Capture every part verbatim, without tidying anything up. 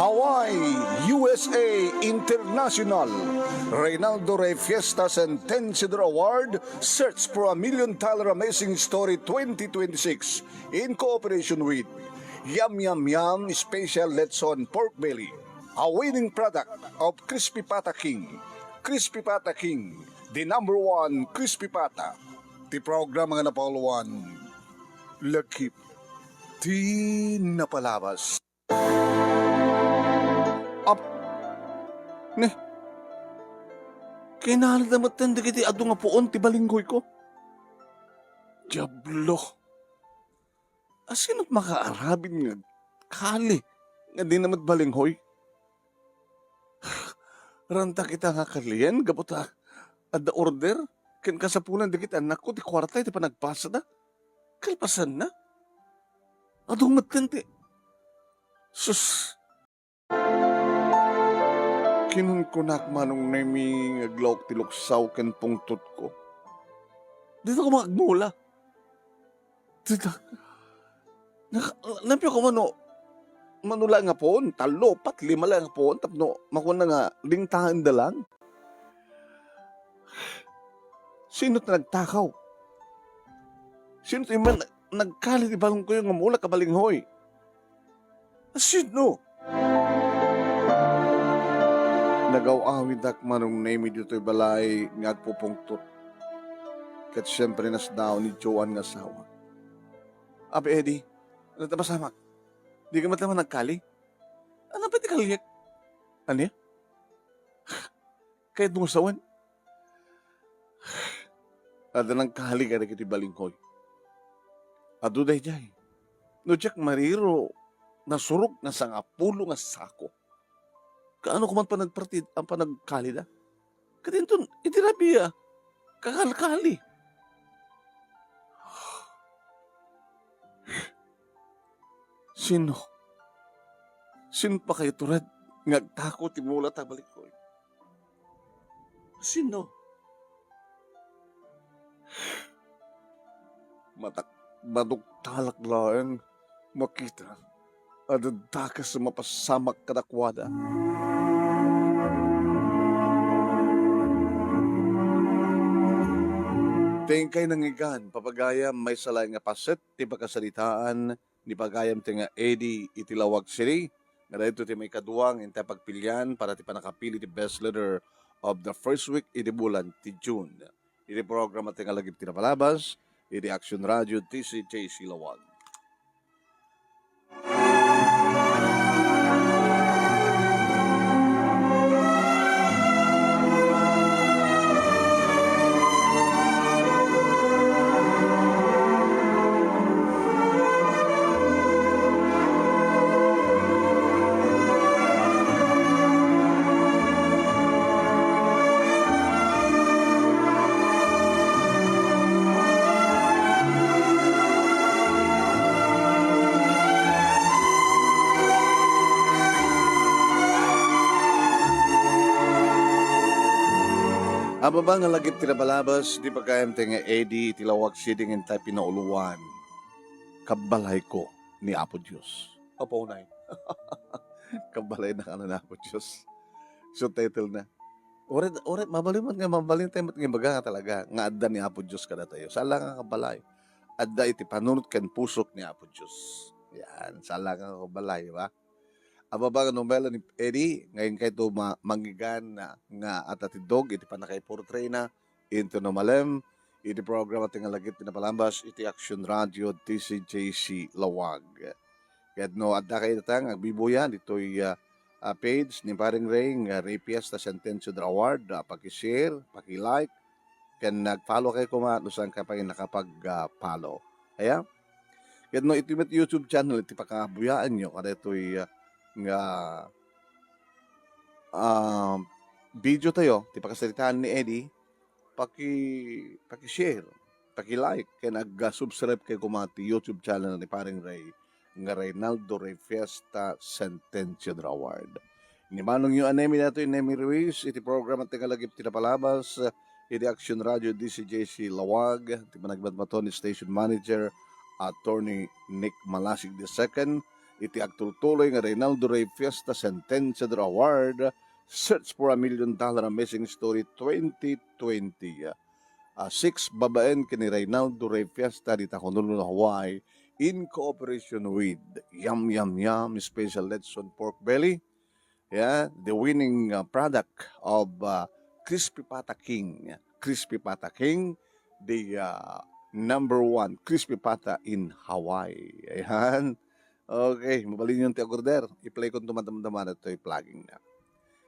Hawaii, U S A International, Reynaldo Rey Fiesta Sentenciador Award, Search for a Million Dollar Amazing Story twenty twenty-six, in cooperation with Yum Yum Yum Special Lechon Pork Belly, a winning product of Crispy Pata King. Crispy Pata King, the number one crispy pata. Ti programa nga napauluan, Lagip ti Napalabas. Ap-, ne, kinalda metten dagiti adu nga puon ti balinghoyko. Diablo! Asino ti makaaramid nga kali nga di na met balinghoy? Ranta kita nga kalien gapu ta adda order ken kasapulan dagiti annakko ti kuarta iti panagpasada. Kalpasanna, adu metten ti, sus! Kinunkunak, Manong Nemi, nga aglaok ti luksaw ken pungtotko. Dita koma agmula. Dita. Nak-, napiako mano, mano laeng nga puon, tallo, upat, lima laeng nga puon, tapno makuana nga lingtaenda laeng. Sino ti nagtakaw? Sino ti man nagkali ti balinghoy nga mula kabalinghoy? Sino? Nagaw-awidak, Manong Nemi, ditoy balay nga agpupungtot. Ket siempre, nasdaaw ni Joan nga asawa. Abi Eddie, ano ta masamak? Di ka met laeng nagkali? Ano pay ti kaliek? Ania? Kayatmo nga sawen? Adda nagkali kadagiti balinghoy. Adu daydiay. No diak mariro, nasurok nga sangapulo nga sako. Kaano koma panagparti-, ang panagkalida? Ket inton idi rabii, kakalkali. Sino? Sino pa kayo, Tured, nga agtako ti mula ta balinghoy? Sino? Matak-, maduktalak laeng makita a dadakes a mapasamak kadakuada. Ti inkay nangngegan, papagayam, maysa laeng nga paset ti pakasaritaan ni pagayam ti nga Eddie iti Laoag City, nga daytoy ti maikadua nga intay pagpilian para ti pannakapili ti best leader of the first week iti bulan ti June. Iti programa ti nga Lagip ti Napalabas, iti Action Radio, T C J C Laoag. Ababa nga lagip ti nabalabas, di pagayam ti nga Eddie iti Laoag City nga intay pinauloan. Kabbalayko ni Apo Dios. Apo, unay. Kabbalayna kano ni Apo Dios. So, title na. Uray, uray, mabalin man nga mabalin tayo met nga ibaga nga talaga nga adda ni Apo Dios kadatayo. Saan lang nga kabbalay. Adda iti panunot ken pusok ni Apo Dios. Yan, saan lang nga kabbalay, di ba? Ababa nga nobela ni Eddie, ngayon kayto ma-, manggigan na nga atatidog iti pannakaiportrayna into no malem iti programa ti nga lagip ti napalabas iti Action Radio T C J C Laoag. Ket no adda kayo data nga agbibuya ditoy, ah, ah, page ni Paring Ray nga Ray Fiesta Sentencio Award, ah, paki-share, paki-like, ken nag-follow kayo koma no saan ka pa nakapag, ah, follow. Aya? Ket no iti met YouTube channel, iti pakabuyaanyo, kadaytoy, ah, nga, ah, video tayo, ti pakasaritaan ni Eddie, paki-, paki-share, paki-like, ken ag-subscribe kayo koma ti YouTube channel ni Paring Ray nga Reynaldo Rey Fiesta Sentencio Award. Ni Manong Yu a Nemi datoy, Nemi Ruiz, iti programa ti nga lagip ti napalabas, iti Action Radio D C J C Laoag, ti panagmatmaton ni Station Manager, Attorney Nick Malasig the second, iti agtultuloy nga Reynaldo Rey Fiesta Sentenciador Award, Search for a Million Dollar Amazing Story twenty twenty. Ah, six babaen ken ni Reynaldo Rey Fiesta dita Honolulu, Hawaii, in cooperation with Yum Yum Yum Special Lechon Pork Belly, yeah, the winning, uh, product of, uh, Crispy Pata King. Crispy Pata King, the, uh, number one crispy pata in Hawaii. Ayan. Okay, mabalin yung ti order. I-play ko tumatama-tama na ito'y plugging na.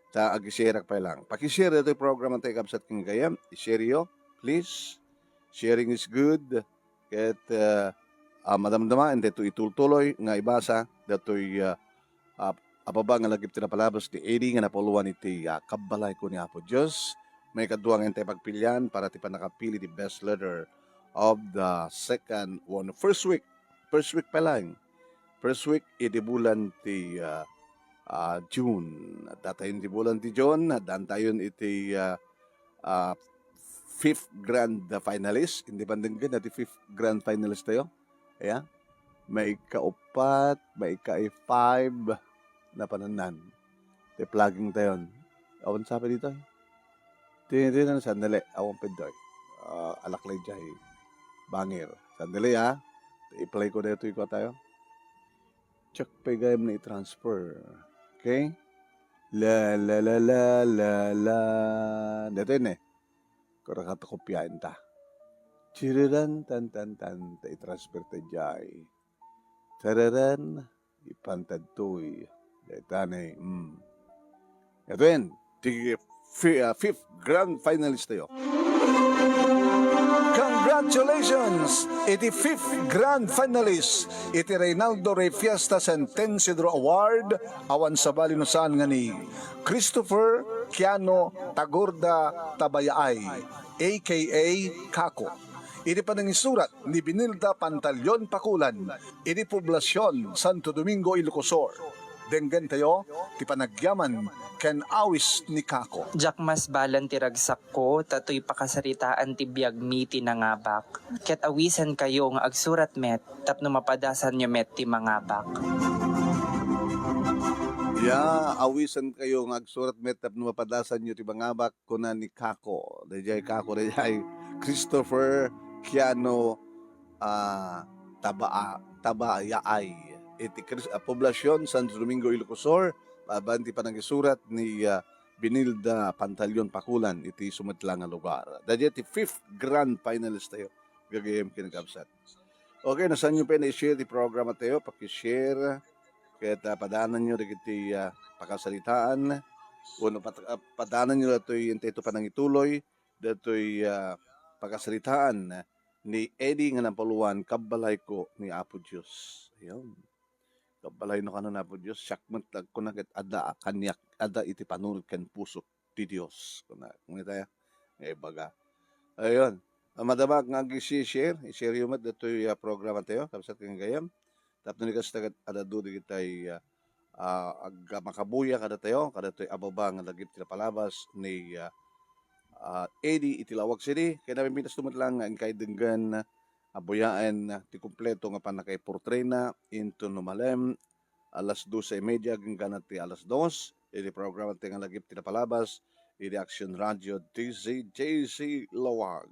Ta, ag-share pay lang. Paki-share ito'y program ang tayo kabsat king gayam. I-share yo, please. Sharing is good. Ket, uh, ah, madamdama, intay to itultuloy nga ibasa, datoy, ah, ah, ababa nga lagip ti napalabas ti Eddie nga napauluan iti, ah, kabbalayko ni Apo Dios. Maikadua nga intay pagpilian para ti pannakapili ti best letter of the second one, first week. First week pa lang. First week iti bulan ti, ah, ah, June. Datayon ti bulan ti June, dantayon iti, ah, ah, fifth grand finalist. Indi bandenggen ti fifth grand finalist tayo. Ayan. Maikaupat, maika-five, napanannan. Ti plugging tayon. Awan sa pa dito, eh. Ti, ti, na, sandali. Awan pa dito, eh. Ah, alaklay jay. Bangir. Sandali, ah. I-play ko dito, ikaw tayo. Check pay gayam na i-transfer. Okay? La, la, la, la, la, la. Dito yun, eh. Kura ka ta kopyain ta. Chiriran, tan, tan, tan, ta i-transfer ta jay. Tararan, ipantad toy. Dayta ni, mm. Ito yan, ti fi-, ah, fifth grand finalist tayo. Congratulations! Iti fifth grand finalist, iti Reynaldo Rey Fiesta Sentenciador Award, awan sabali no saan nga ni Christopher Kiano Tagorda Tabayaay, A K A Kako. Iti panangisurat ni Binilda Pantaleon Pakulan, iti Poblacion, Santo Domingo, Ilocos Sur. Denggentayo ti panagyaman ken awis ni Kako. Diak masbalan ti ragsakko, ta toy pakasaritaan ti biagmi ti nangabak. Ket awisankayo nga agsurat met tapno mapadasanyo met ti mangabak. Ya, awisankayo nga agsurat met tapno mapadasanyo ti mangabak, kuna ni Kako. Dayjay Kako, dayjay Christopher Kiano, ah, Tabaa-, Tabayaay. Iti Kris-, ah, Poblacion, Santo Domingo, Ilocos Sur, aban ti panangisurat ni, ah, Binilda Pantaleon Pakulan iti sumetla nga lugar. Dayjay ti fifth grand finalist tayo. Gagayem kinagabsat. Okay, no saanyo pay na i-share ti programa tayo, paki-share. Ket, ah, padaananyo dagiti, ah, pakasaritaan. Wenno pat-, ah, padaananyo datoy, intay to panangituloy, datoy, ah, pakasaritaan ni Eddie nga napauluan, Kabbalayko ni Apo Dios. Ayun. Kabbalayno kanon Apo Dios, siak met agkuna ket adda kaniak, adda iti panunot ken pusok ti Dios. Kuna, kuna tayo, nga ibaga. Ayun. Ah, madama nga ag-share, i-share yo met datoy, ah, programa tayo, kabsat ken gayam. Tapno ni kasta ket adda dagitay, ah, ah, ag-, makabuya kadatayo, kadatoy ababa nga lagip ti napalabas ni, ah, ah, Eddie iti Lawag City. Ken napimpitas to met lang nga inkay denggen a buyaen ti kompleto nga pannakaiportrena inton umalem alas doce y media agingga ti alas dos iti programa ti nga lagip ti napalabas iti Action Radio D Z J C Lawag.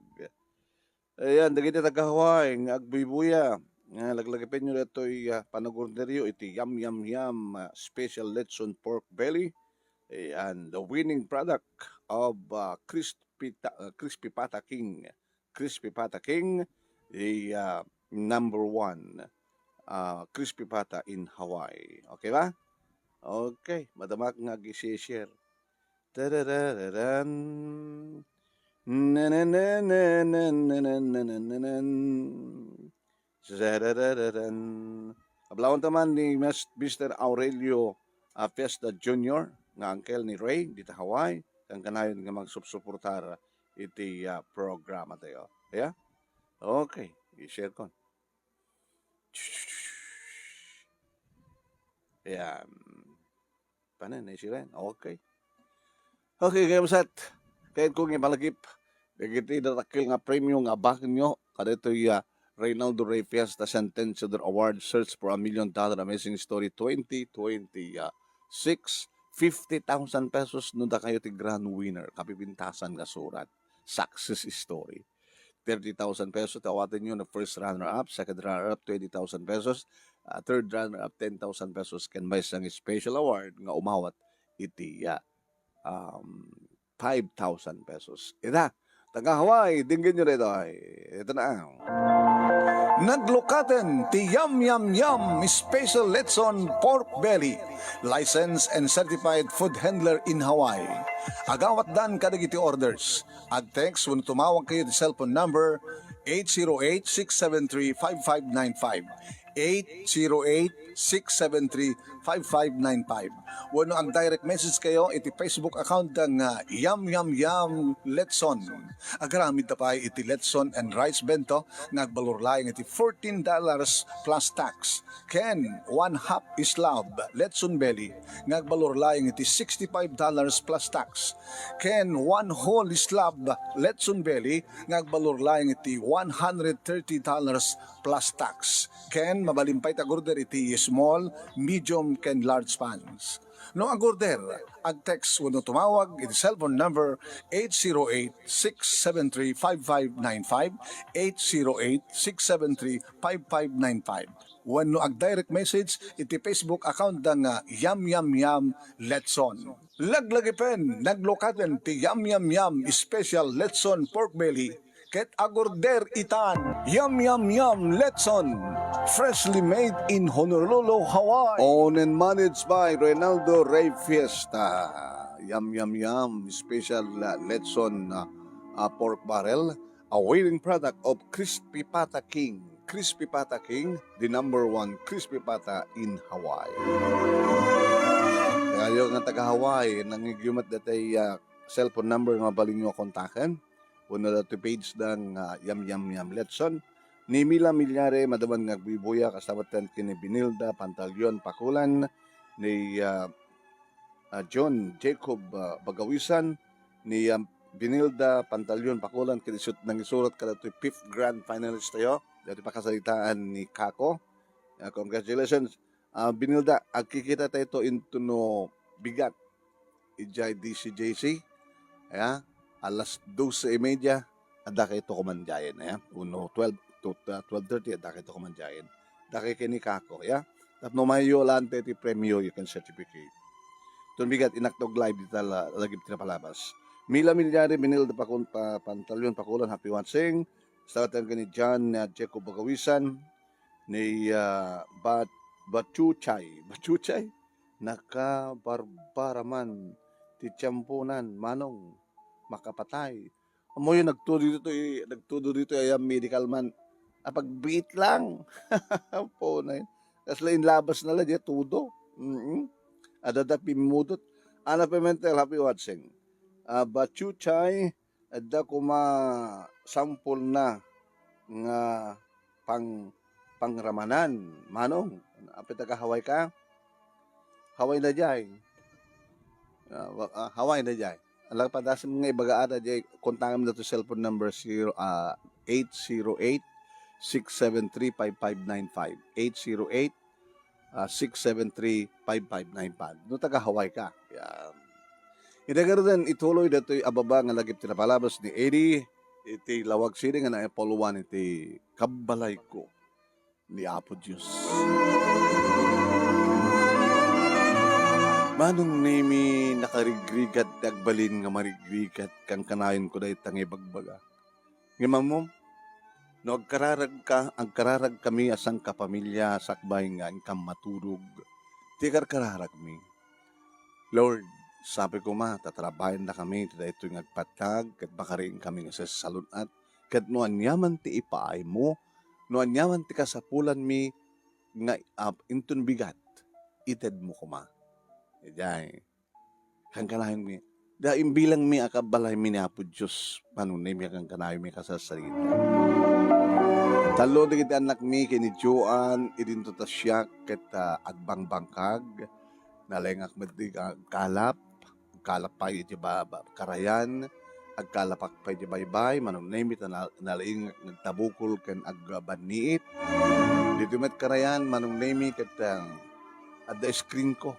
Ayan, dagiti taga-Hawaii nga agbuybuya, nga laglagipenyo datoy, ah, panagorderyo iti Yum Yum Yum, ah, Special Lechon Pork Belly. Ayan, the winning product of, ah, Crispy Ta-, ah, Crispy Pata King. Crispy Pata King, the, ah, number one, ah, Crispy Pata in Hawaii. Okay ba? Okay, madama nga ag-share. Tararararan. Nanananananananananan. Zararararan. Ablawan ta man ni Mas-, Mister Aurelio, ah, Fiesta Junior nga uncle ni Ray dita Hawaii, ken kanayon nga magsupsuportar iti, ah, programa tayo. Yeah? Okay, i-share ko. Ayan. Panen, eh, siren. Okay. Okay, kaya masat. Kaya kung ipalagip, dagiti datakkel nga premium nga abakenyo, kadaytoy, ah, Reynaldo Rey Fiesta Centennial Award Search for a Million Dollar Amazing Story twenty twenty-six, fifty thousand pesos no dakayo ti grand winner, kapipintasan nga surat, success story. Thirty thousand pesos ti awatenyo no first runner-up, second runner-up, twenty thousand pesos, ah, third runner-up, ten thousand pesos, ken maysa nga special award nga umawat iti, ah, um, five thousand pesos. Ita, taga Hawaii, denggenyo daytoy. Ita na. Naglukaten ti Yum Yum Yum Special Lechon Pork Belly, licensed and certified food handler in Hawaii. Agawatdan kadagiti orders. Ag-text wenno tumawag kayo ti cellphone number eight zero eight, six seven three, five five nine five. Eight zero eight, six seven three, five five nine five. Wenno ag-direct message kayo iti Facebook account da nga Yum Yum Yum Letson. Agaramid ta pay iti Letson and Rice Bento nga agbalor laeng iti fourteen dollars plus tax. Ken one half slab Letson Belly nga agbalor laeng iti sixty-five dollars plus tax. Ken one whole slab Letson Belly nga agbalor laeng iti one hundred thirty dollars plus tax. Ken mabalin pay ti ag-order iti small, medium, ken large pans. No ag-order, ag-text wenno tumawag iti cellphone number eight zero eight, six seven three, five five nine five, eight zero eight, six seven three, five five nine five. Wenno ag-direct message iti Facebook account da nga Yum Yum Yum Letson. Laglagipen, naglukaten ti Yum Yum Yum Special Letson Pork Belly ket ag-order itan. Yum Yum Yum Letson, freshly made in Honolulu, Hawaii. Owned and managed by Reynaldo Rey Fiesta. Yum Yum Yum Special, uh, Letson, uh, uh, Pork Barrel, a winning product of Crispy Pata King. Crispy Pata King, the number one crispy pata in Hawaii. Kayo nga taga Hawaii, nangigyumat datay, ah, cellphone number nga mabalinyo kontaken. Wenno datoy page da nga Yum Yum Yum Letson. Ni Mila Milyare, madaman nga agbubuya, kasabatan ken ni Binilda Pantaleon Pakulan, ni, ah, ah, John Jacob, ah, Bagawisan, ni, ah, Binilda Pantaleon Pakulan, ket isut-, nangisurat kadatoy fifth grand finalist tayo. Dati pakasaritaan ni Kako. Ah, congratulations. Ah, Binilda, agkikita tayo to into no bigat. Ijay D C J C. Aya, alas doce y media, adda kayo to kumandiayen, aya. Uno, twelve to, ah, twelve thirty, adda kayo to kumandiayen. Adda kayo kini Kako, aya. Tapno mayo laante ti premio, you can certificate. Tun bigat, inakto live dita la-, lagip ti napalabas. Mila Milyari, Binilda Pakun-, pa-, Pantaleon Pakulan, happy watching. Salamat kay ni John, ah, Jacob Bagawisan, ni, ah, Bat-, Bachuchay. Bachuchay? Nakabarbara man ti tiemponan, manong, makapatay. Ammoyo nagtudo ditoy, nagtudo ditoy a medical man. Apagbiit lang. Punay. Kasla inlabas na la, di tudo. Mm-mm. Adda pimmudot. Ana Pimentel, happy watching. Ah, Bachuchay, adda koma sampolna nga pang-, pangramanan, manong. Apay taga Hawaii ka? Hawaii na jay. Ah, wa-, ah, Hawaii na jay. Ala, padasem nga ibaga ada jay, kontakem datoy cellphone number zero, ah, eight zero eight, six seven three, five five nine five. Eight zero eight, ah, six seven three, five five nine five. No taga Hawaii ka. Yan. Iti garuden, ituloy datoy a baba nga lagip ti napalabas ni Eddie iti lawag sidi nga naipuluan iti kabalayko ni Apo Dios. Manong Nemi, nakarigrigat ti agbalin nga marigrigat, kankanayon ko dayta nga ibagbaga. Ngem ammom, no agkararagka, agkararagkami a sangkapamilya sakbay nga inkam maturog, ti karkararagmi. Lord, sapay koma ta tarabbayan dakami iti daytoy nga agpatag ket makariing kami nga sassalun-at, ket no aniaman ti ipaaymo, no aniaman ti kasapulanmi nga ap-, inton bigat, itedmo koma. Idiay, kankanayon mi, da imbilangmi a kabalaymi ni Apo Dios, manunaymi a kankanayon mi kasasarita. Tallo dagiti annakmi ken ni Joan, idinto ta siak ket, ah, agbangbangkag, nalengak met di agkalap, agkalap pay iti ba-, ba-, karayan, Nagkalapak pay ti baybay, Manong Nemi, ta na-, nalaingak nga agtabukol ken agbanniit. Ditoy met karayan, Manong Nemi, ket, ah, adda screen ko.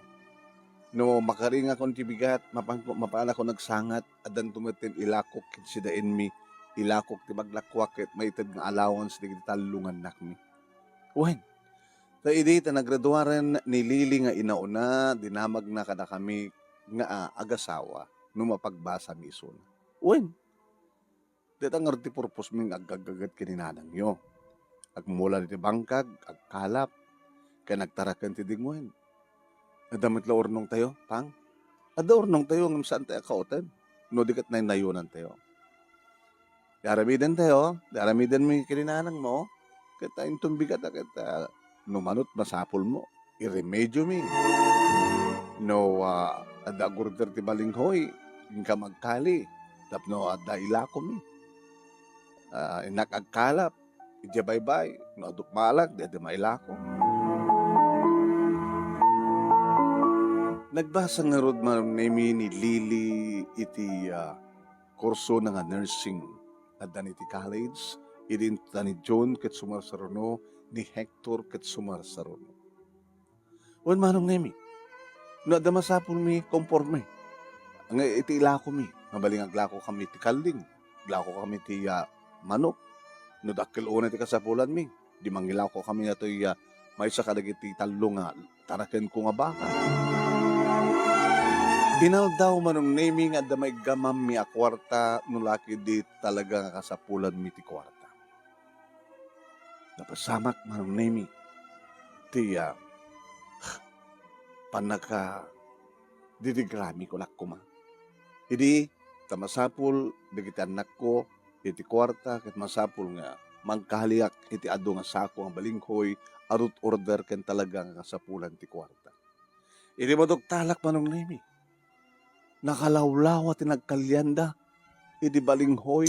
No makaringakon ti bigat, mapanko-, mapaanakon agsangat, addanto met ti ilakok ken sidaenmi, ilakok ti paglakuak ket maited nga allowance dagiti tallo nga annakmi. Wen, ta idi ta nagraduaren ni Lily nga inauna, dinamagna kadakami nga, ah, agasawa no mapagbasami isuna. Wen, dayta ngarud ti purposemi nga aggagat ken ni nanangyo. Agmula iti bangkag, agkalap, ken agtaraken ti dingwen. Adda met la urnongtayo, Pang? Adda urnongtayo ngem saantayo a kauten no di ket naynayonantayo. Di aramidentayo, di aramidenmi ken ni nanangmo, ket inton bigat a ket, ah, no manut masapulmo, iremediomi. No, ah, adda agurder ti balinghoy, inka magkali, tapno adda ilakomi. Ah, innak agkalap, idiay baybay, no adu malag, di adda mailako. Nagbasa ngarud, Manong Nemi, ni Lily iti, ah, kursona nga nursing. Addan iti college, idi inta ni June ket sumarsaruno, ni Hector ket sumarsaruno. Wen, Manong Nemi, no adda masapulmi, konforme. Nga iti ilakomi, mabalin nga aglakokami ti kalding, aglakokami ti, ah, manok. No dakkel unay ti kasapulanmi, di mangilakokami datoy, ah, maysa kadagiti tallo nga tarakenko nga baka. Inaldaw, Manong Nemi, nga adda maiggamammi a kuarta no la ketdi talaga nga kasapulanmi ti kuarta. Napasamak, Manong Nemi, ti, ah, pannakadidigrami, kunak koma. Idi ta masapul dagiti annakko iti kuarta, ket masapul nga mangkaliak iti adu nga sako nga balinghoy a root order ken talaga nga kasapulan ti kuarta. Idi maduktalak, Manong Nemi, nakalawlawa ti nagkalianda iti balinghoy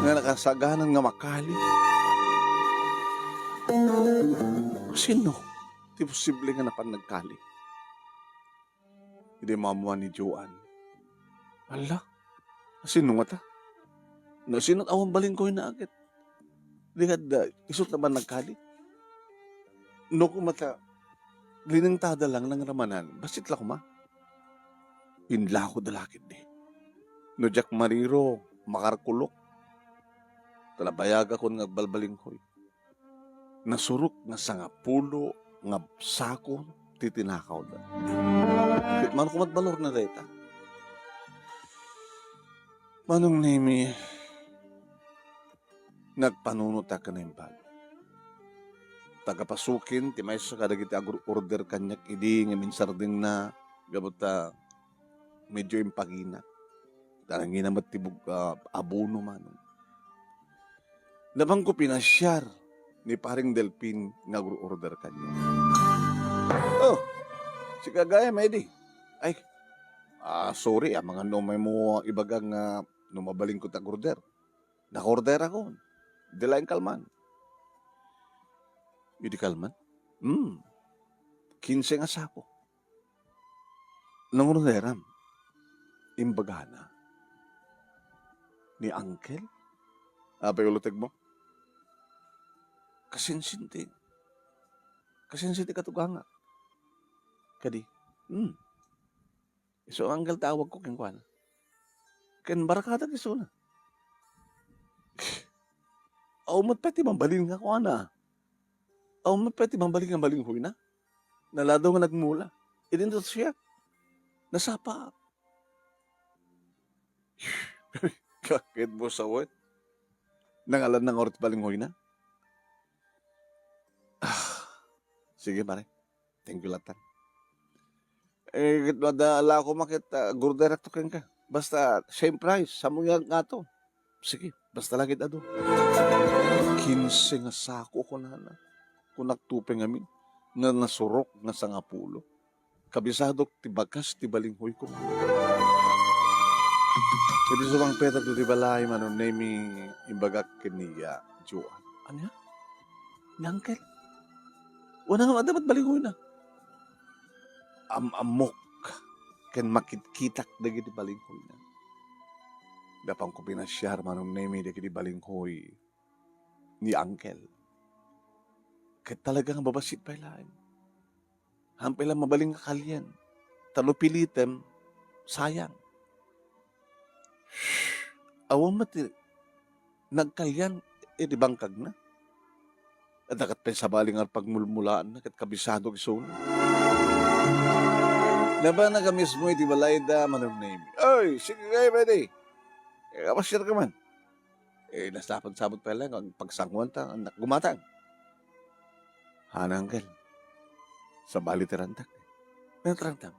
nga nakasaganan nga makali. Sino ti posible nga napan nagkali? Idi maammuan ni Joan, "Alla, sino ngata? No sino awan balinghoyna ket di kadda, isu ti napan nagkali? No koma ta linengtada lang nangramanan, bassit la koma." Inlakoda la ketdi. No diak mariro, makarkulok. Ta nabayagakon nga agbalbalinghoy. Nasurok nga sangapulo nga sako ti tinakawda. Ket mano koma ti balorna dayta? Manong Nemi, nagpanunotak ken naimbag. Tagapasukin ti maysa kadagiti agor-order kaniak idi nga minsardengna gapu ta medio impaginak. Ta nangina met ti bug-, ah, abono, Manong. Nabanko pinasiar ni Paring Delfin nga agor-order kaniak. "Oh, sika gayam, Eddie. Ay, ah, sorry, amangan no umay mo ibaga nga no mabalinko ti agorder. Nakaorderakon. Di laeng kalman." Idi kalman? Hmm. Kinse nga sako. Nangorderam. Imbagana. Ni Uncle? Apay ulo tegmo? Kasinsin ti, kasinsin ti katuganga. Kadi, hmm. Isu Uncle ti awagko kenkuana. Ken barkadak isuna. Awan met pay ti mabalin nga kuana. Awan met pay ti mabalin nga balinghoyna. Naladaw nga nagmula. Idi inton siak, nasapa. Kakit mo sa wet. Nangalan na nga ti balinghoyna. Ah, sige, pare. Thank you, latan. Eh, ket no adda la koma ket, ah, agorderakto kenka. Basta, same price, samo nga, nga to. Sige, basta la ket adu. Kinse nga sako, kunana. Kunak to pay ngamin, nga nasurok nga sangapulo. Kabisadok ti bakas ti balinghoyko. Iti sumangpetak iti balay, Manong Nemi, imbagak ken ni Joan. Ania? Ni Uncle? Wana nga adda met balinghoyna? Am-ammok ken makitkitak dagiti balinghoyna. Napanko pinasiar, Manong Nemi, dagiti balinghoy ni Uncle. Ket talaga nga babassit pay laeng. Haanpay la mabalin nga kalian. Ta no pilitem, sayang. Awan met ti nagkalian iti bangkagna. Adda ket pay sabali nga pagmulmulaanna ket kabisado isuna. Nabanag a mismo iti balayda, Manong Nemi. "Oy, sige kayo, pwede. Eh, kapasiar ka man." Eh, nasapad-sapad pay laeng nga pagsanguanta, anak, gumatang. "Hana, Uncle. Sabali ti rantag." "Ania ti rantag?"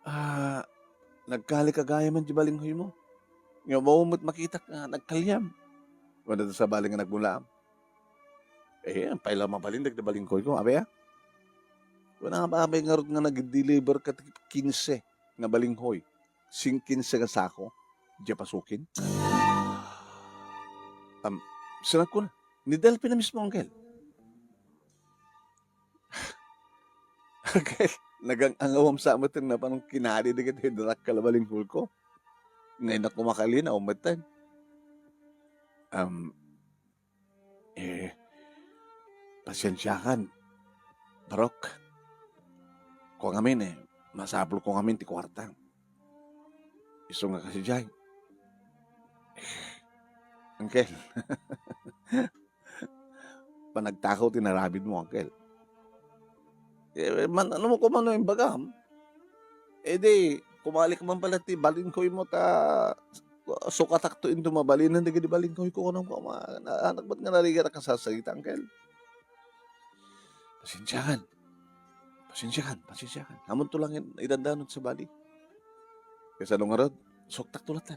"Ah, nagkali ka gayamen ti balinghoymo. Nga awan met makitak nga nagkaliam." Kuna ti sabali nga nagmulaam. "Eh, haanpay la mabalin dagiti balinghoyko, abay, a? Kuna nga abay ngarud nga nag-deliver ka ti kinse nga balinghoy. Sing kinse nga sako, diay pasukin." Am, sinakuna, ni Delphi na mismo, Uncle. Uncle, nagang-angawam sa met nga napanon kinali dagiti dakkel a balinghoyko. Nga innak kumakali na, umetten. Am, Eh, pasiensiakan, Barok. Kua ngamin, eh, masapulko ngamin ti kuarta. Isu nga kasidiay. Uncle. Panagtakaw ti narabidmo, Uncle. Eh, man-, ano mo kung ano imbagam? Eh, di, kumalik man pala ti balinghoymo ta sukatakto into mabalinen dagiti balinghoyko, kunam, koma, na-, anak, ba't nga narigat a kasasagita, Uncle? Pasiensiakan. Pasiensiakan, pasiensiakan. Amonto lang in-, idandanot sabali. Kasano ngarud? Suktakto latta.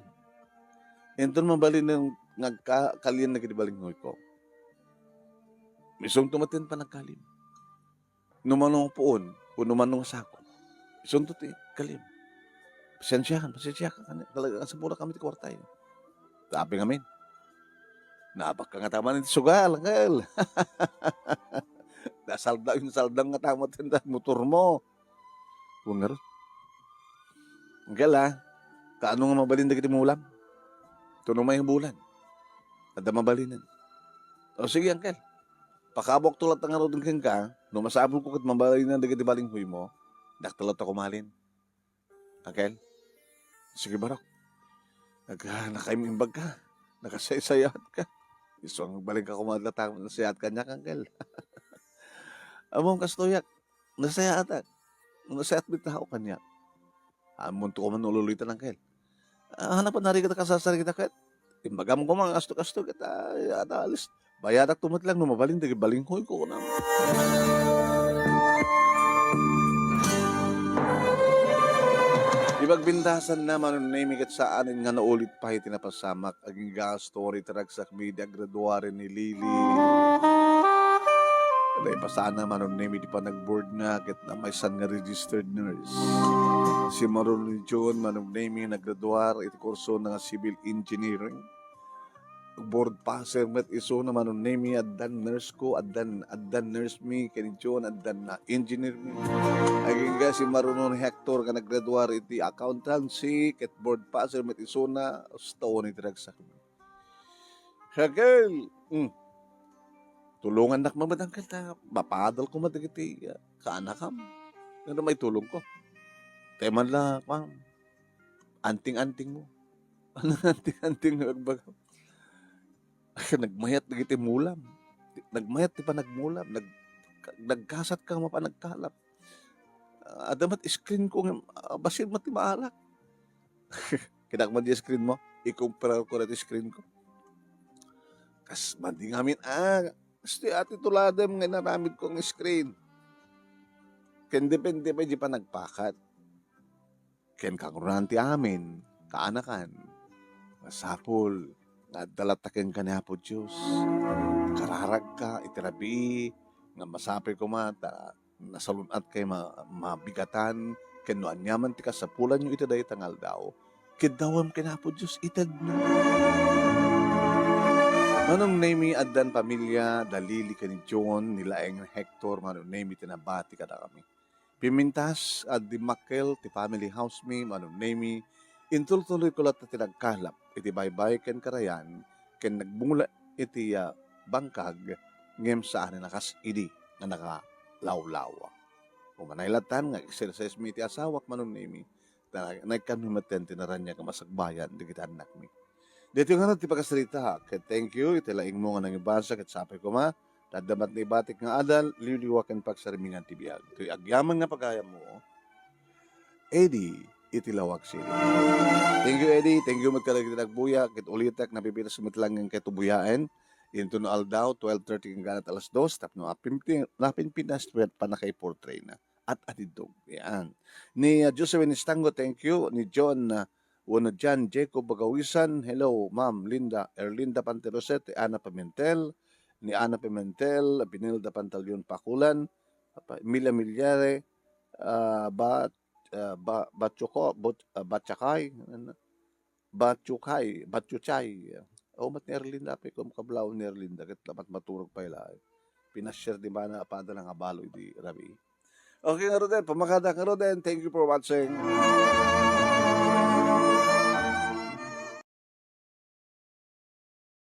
Inton mabalinen nga agka-, kalian dagiti balinghoyko. Isungto met ti panagkalim. No mano nga puon, wenno mano nga sako. Isunto ti kalim. Pasiensiakan, pasiensiakan. Talaga, nga sapula kami ti kuartayo. Tapi ngamin. Nabakka nga taman iti sugal, Uncle. Nasalda, insalda nga tamat ti motormo. Kua ngarud. Uncle, a, kaano nga mabalin dagiti mulam? Tuno may bulan. Adda mabalinen. O, sige, Uncle. Pakabuakto latta ngarud kenka, no masapulko ket mabalinen dagiti balinghoymo, dakta latta kumalin. Uncle? Sige, Barok. Nag-, ah, nakaim-imbag ka. Nakasaysayaat ka. Isu nga agbalin ka koma latta, nasayaat kaniak, Uncle. Ammom kastoyak. Nasayaatak. Nasayat mi tao kaniak. Ammonto koma no ululiten, Uncle. Ah, hanap na rin kita kasasarita ket imbagam koma nga kasto-kasto ket, ah, ya, alis. Bayadakto met lang no mabalin dagiti balinghoyko, kunam. Ibagbintasan na, Manong Nemi, ket saanen nga naulit pay ti napasamak. Agingga story ti ragsakmi, di agraduaren ni Lily. Naipasana, Manong Nemi, ti panagboardna ket namaysan nga registered nurse. Si Marlon ni John, Manong Nemi, naggraduar iti kursona nga civil engineering. Board passer met isuna, Manong Nemi, addan nurse ko, addan, addan nurse mi, ken ni John, addan na engineer mi. Agingga si Marlon ni Hector nga naggraduar iti accountancy, ket board passer met isuna, usto ni ti ragsakmi. Hegel, hmm. Tulongannak man met, Uncle, ta mapadal koma dagiti, ah, kaanakam. Ano may tulongko? Te man la, kuan, anting-anting mo. Ano anting-anting nga agbaga? Nagmayat dagiti mulam. Nagmayat ti panagmulam. Nag-, nagkasat ka mapanagkalap. Ah, adda met screen ko nga, ah, bassit met ti maalak. Kitak man di screen mo, ikumprar ko dati screen ko. Kas madi ngamin, ah, kasti ati tuladem nga inaramid ko nga screen. Ken depende pay di panagpakat. Ken kangrunaan ti amin, kaanakan. Masapul nga adda latta kenka ni Apo Dios. Kararagka iti rabii nga masapay koma ta nasalun-at kay ma-, mabigatan, ken no aniaman ti kasapulanyo iti dayta nga aldaw, kiddawem ken Apo Dios itedna. Manong Nemi, addan pamilia, da Lily ken ni John, ni laeng Hector, Manong Nemi, ti nabati kadakami. Pimintas a dimmakkel ti family house mi, Manong Nemi, Intultuloyko latta ti nagkalap iti baybay ken karayan ken nagbungla iti, ah, bangkag, ngem saanen a kas idi nga nakalawlaw. Umanay lattan nga exercise mi iti asawak, Manong Nemi, ta naikkanmi metten ti naraniag a masagbayan dagiti annakmi. Daytoy ngarud ti pakasarita, ket thank you iti laingmo nga nangibasa ket sapay koma, ta adda met naibatik nga adal, liwliwa ken pagsarmingan ti biag. Toy agyaman nga pagayammo, Eddie, iti Laoag City. Thank you, Eddie. Thank you met kadagiti nagbuya. Ket ulitek, nabibinas met laeng nga kay tubuyaen. Inton no aldaw, twelve thirty ken ganat alas dos, tapno apin-, napinpinas, pannakaiportrayna. At atidog. Yan. Ni, uh, Josephine Estango, thank you. Ni John, uh, wenno John Jacob Bagawisan, hello, Ma'am Linda, Erlinda Panteroset, Ana Pimentel, ni Ana Pimentel, Binilda Pantaleon Pakulan, apa, Emilia Milyare, ah, Bat-, ah, Ba-, Batsuko-, But-, ah, Batsakay, ano? Batsukay, Batsuchay. O, met ni Erlinda, apay, kum-, kablaw ni Erlinda, ket dapat maturog pay laeng. Pinasier di mana a pada nga balo idi rabii. Okay, ngaruden, pamakada, ngaruden. Thank you for watching.